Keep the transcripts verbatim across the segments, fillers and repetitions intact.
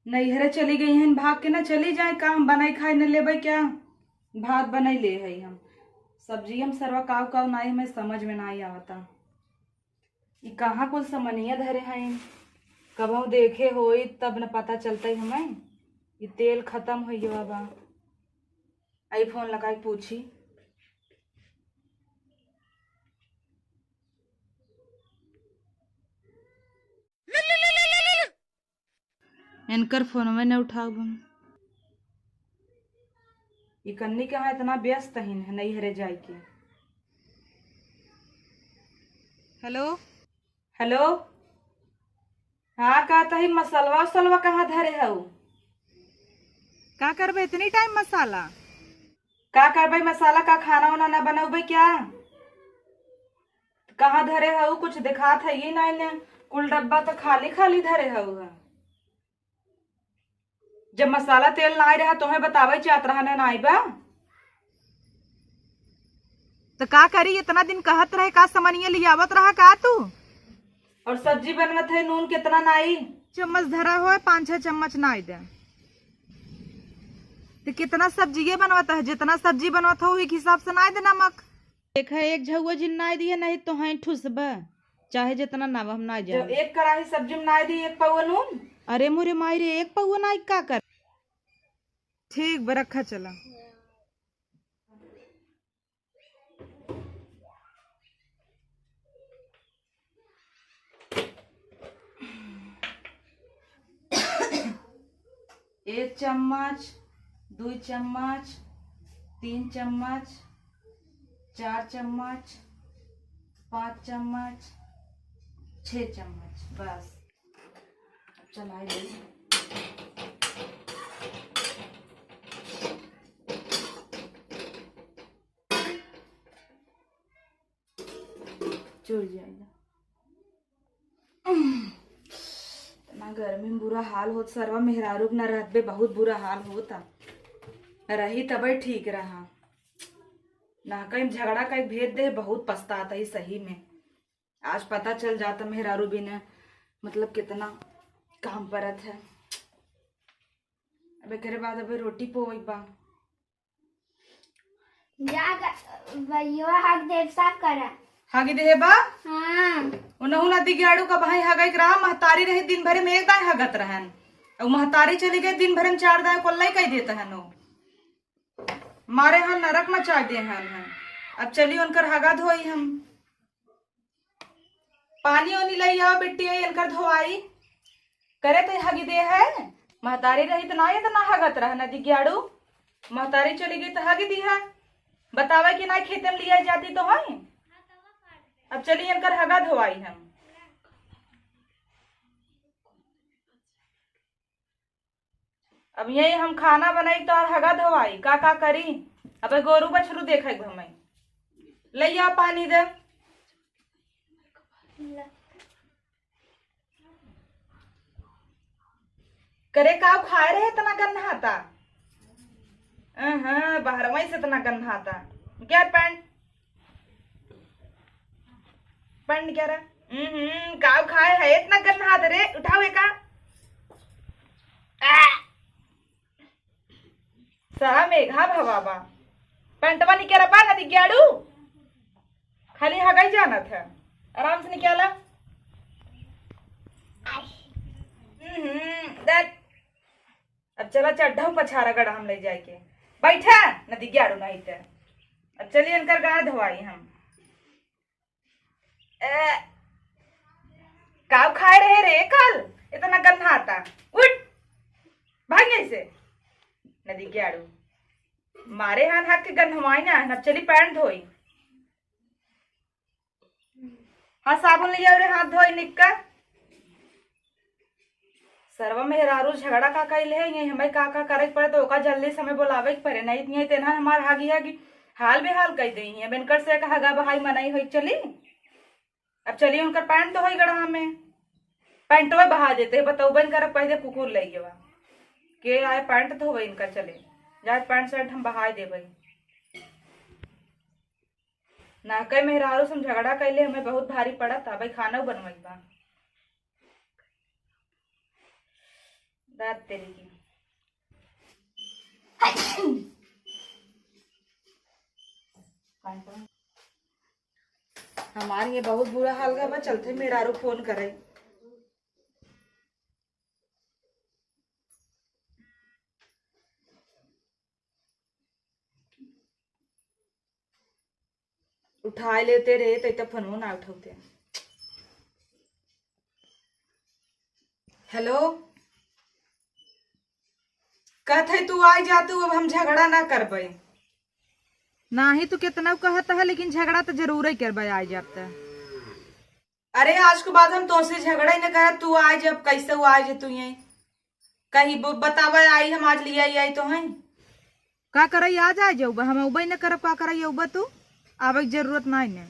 नैहरे चली गई हैं, भाग के ना चली जाए, का हम बनाई खाए न लेबै क्या? भात बनाई ले है हम, सब्जी हम सरवा काव काव नाई, हमें समझ में नाई आवता। ई कहाँ कुल समनिया धरे हैं, कबहू देखे होई तब न पता चलता ही हमें। ई तेल खत्म हो गया बा, आई फोन लगाई पूछी। इनकर फोनवे न उठाउब हम। ई कन्नी कहाँ इतना व्यस्त हिन है नैहरे जाए के। हेलो। हेलो। हाँ, कहता ही मसलवा उसलवा कहाँ धरे हऊ? का करबे इतनी टाइम मसाला? का करबे मसाला, का खाना वाना ना बनौबे क्या? कहाँ धरे हऊ? कुछ दिखात है ही ना इन्हें, कुल डब्बा तो खाली खाली धरे हऊ है। जब मसाला तेल नाई रहा तोहे बतावे चाहत रहा ना नाई बा। तो का करी, इतना दिन कहत रहे का समनिया लियावत रहा का तू? और सब्जी बनवत है, नून कितना नाई? चम्मच धरा होए, पाँच छह चम्मच नाई दे। तो कितना सब्जिये बनवत है, जितना सब्जी बनवत हो, एक हिसाब से नाई दे नमक। देखा, एक झउआ जिन नाई दिए, नहीं तो हैं ठुसबा, चाहे जितना नाव हम नाई जब जाए। एक कड़ाही सब्जी में नाई दी, एक पौवा नून। अरे मोरे माई रे, एक पौवा नाई का कर। ठीक बा, रखा चला। एक चम्मच, दुई चम्मच, तीन चम्मच, चार चम्मच, पाँच चम्मच, छः चम्मच, बस। अब चलाई दे। चुर जाएगा। इतना गर्मी में बुरा हाल होत, सरवा मेहरारू के न रहत बे, बहुत बुरा हाल होता। रही तबे ठीक रहा, ना कहीं झगड़ा कहीं भेज दे, बहुत पछतात ही सही में। आज पता चल जाता मेहरारू बिना, मतलब, कितना काम परत है। अब एकरे बाद अब रोटी पोई बा। जा ग-, भैया हक देव साफ करा। हगी देहे बा? हाँ। उनहु ना दिग्याड़ू का भाई हगई के रहा, महतारी रही दिन भर में एक दाएं हगत रहन। और महतारी चली गई दिन भर में चार दाएं कोल्लाई कई देत हन। वो मारे हन नरक मचा दे हन, हन। अब चली उनकर हगा धोई हम। पानी ओनी लई आओ बिट्टी, इनकर धोआई। करे तो हगी दे है, महतारी रही तो ना इतना हगत रह ना दिग्याड़ू। महतारी चली गई तो हगी दी है, बतावे कि ना खेते में लिया जाती तो है। अब चली इनकर हगा धोआई हम। अब यही हम खाना बनाई तो और हगा धोवाई, का का करी? अबे गोरू बछरू देखे के हमें। ले आ पानी दे। करे का खाए रहे इतना गन्हाता? अहं, बाहरवा से इतना गन्हाता। क्या पैंट? पैंट क्या रहा? हम्म, काव खाए है इतना गन्हात रे? उठाओ एका। आ! सारा मेघा भवा बा। पैंटवा निकाला बा ना दिग्याड़ू? खाली हगाई जानत है। आराम से निकाला। हम्म, देख। अब चला चड्ढा पछारा गड़ा हम ले जाए के। बैठा, ना दिग्याड़ू नहीं ते। अब चलिए इनकर गाड़ धोवाई हम। ए, काव खाए रहे रे कल? इतना गन्हाता। उठ, भाग यहीं से। ना दिग्याड़ू। मारे हान हाथ के गन्हवाई ना, ना चली पैंट धोई। हाँ, साबुन ले आओ रे, हाथ धोई निक्का। सरवा मेहरारू झगड़ा का कइले है, ये हमें का का करे के पड़े, तो ओका जल्दी से हमें बुलावे के पड़े, नहीं तो ये तेना हमार हागी हागी हाल बेहाल कई देई है। अब इनकर से एक हगा बहाई मनाई होई चली। अब चलिए उनकर पैंट तो होई गड़ा हमें, पैंटवा बहा देते, बतौबन करब कह दे कुकुर ले गवा। के आए पैंट धोवे इनका, चले जाए पैंट शर्ट हम बहाई देबे। ना कई मेहरारू से हम झगड़ा कइले, हमें बहुत भारी पड़त, अबे खाना बनवाई बा। रात तेरी की। हमारे ये बहुत बुरा हाल है, बस चलते मेहरारू फोन करे। उठाए लेते रहे, तो इतना फोनो ना उठाते। हेलो, कहत है तू आइ जा, तू अब हम झगड़ा ना करबे। नाही, तू कितना कहत है, लेकिन झगड़ा तो जरूर ही करबे, आइ जाब त। अरे, आज के बाद हम तोसे झगड़ा ही न करब, तू आइ जा, अब कैसे वो आइ जा तू ये? कहीं ब-, बतावा आई, हम आज लिया आई, आई तो हैं। का करई, आ जाए जाऊबा, हम अउबे न करब, का करई अउबा तू? आवे के जरूरत नाही ने।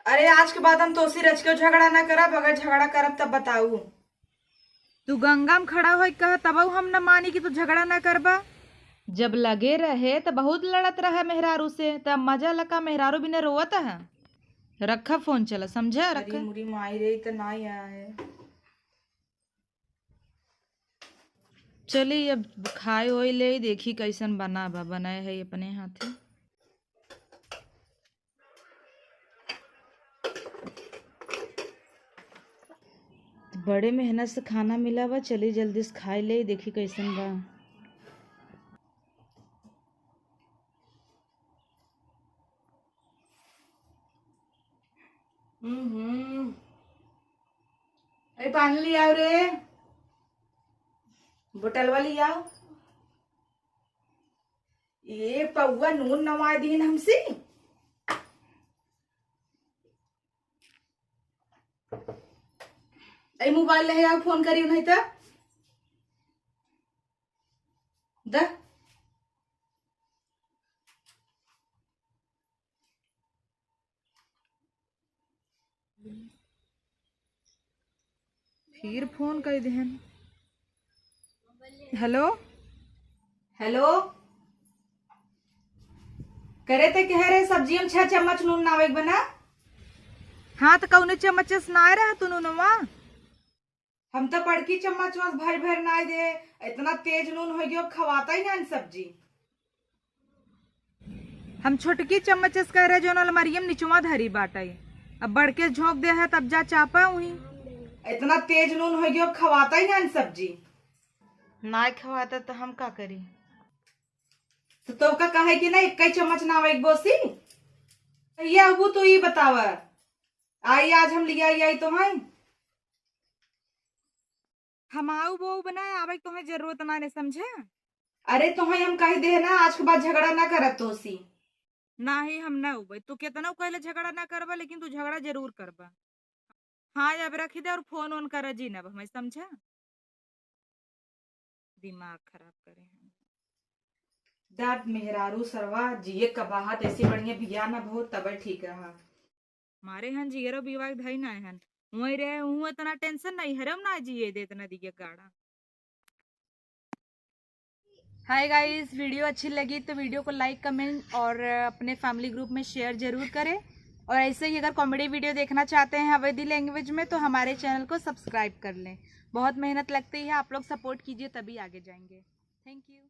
अरे, आज के बाद हम तोसे रच के झगड़ा ना करब, अगर झगड़ा करब तब बताऊ। तू गंगा में खड़ा होई कह, तबहु हम न मानी कि तू झगड़ा ना करबा। जब लगे रहे त बहुत लड़त रहे मेहरारू से, तब मजा लका मेहरारू बिना रोवत है। रखा फोन, चला समझा, अरे रखा। मुरी माई रे, त ना आया है। चली अब खाए ओए ले, देखी कैसन बना बा, बनाए है अपने हाथे। बड़े मेहनत से खाना मिला बा, चली जल्दी से खाए ले, देखी कैसन बा। हम्म। ए, पानी ले आओ रे, बोतलवा ले आओ। ये पौआ नून नवाए दीन हमसे। ए, मोबाइल ले आओ, फोन करियो नहीं तो। द। फिर फोन कर देहन। हेलो, हेलो, करे ते कह रहे सब्जी में छह चम्मच नून नावे के बना। हाँ, तो कौने चम्मच से नाए रहा तू नूनवा? हम तो बड़की चम्मच बस भर भर नाई दे, इतना तेज नून हो गयो, खवाता ही ना सब्जी। हम छोटकी चम्मच से कह रहे, जौन अलमारिया में निचवा धरी बाटे, अब बड़के झोंक दे है, तब जा चापा हुई। इतना तेज नून हो गयो, खवाता ही ना सब्जी। ना खवाता तो हम का करी? तो तोका कहे कि ना, एक ही चम्मच ना एक बोसी। ये अबू तू ये बतावा, आई आज हम लिया आई तो हैं। हम आऊ बो बनाए, आवे के तोहे जरूरत ना ने, समझे? अरे तोहे हम कह दे ना, आज के बाद झगड़ा ना करब तोसी। नाही, हम ना उबे। तू केतना कहले झगड़ा ना करबा, लेकिन तू झगड़ा जरूर करबा। हाँ, अब रखी दे और फोन ओन कर जी ना, हमें समझा? दिमाग खराब करे हैं। दांत मेहरारू सरवा जिए कबाहत, ऐसी बढ़िया बिया ना भो, तबे ठीक रहा। मारे हन जियरो बिवाह धई ना हन। वही रहे, हूँ इतना टेंशन नहीं, हरम ना जिए दे इतना दिए गाड़ा। हाय गाइस, वीडियो अच्छी लगी तो वीडियो को लाइक, कमेंट और अपने फैमिली ग्रुप में शेयर जरूर करें। और ऐसे ही अगर कॉमेडी वीडियो देखना चाहते हैं अवधी लैंग्वेज में, तो हमारे चैनल को सब्सक्राइब कर लें। बहुत मेहनत लगती है, आप लोग सपोर्ट कीजिए तभी आगे जाएंगे। थैंक यू।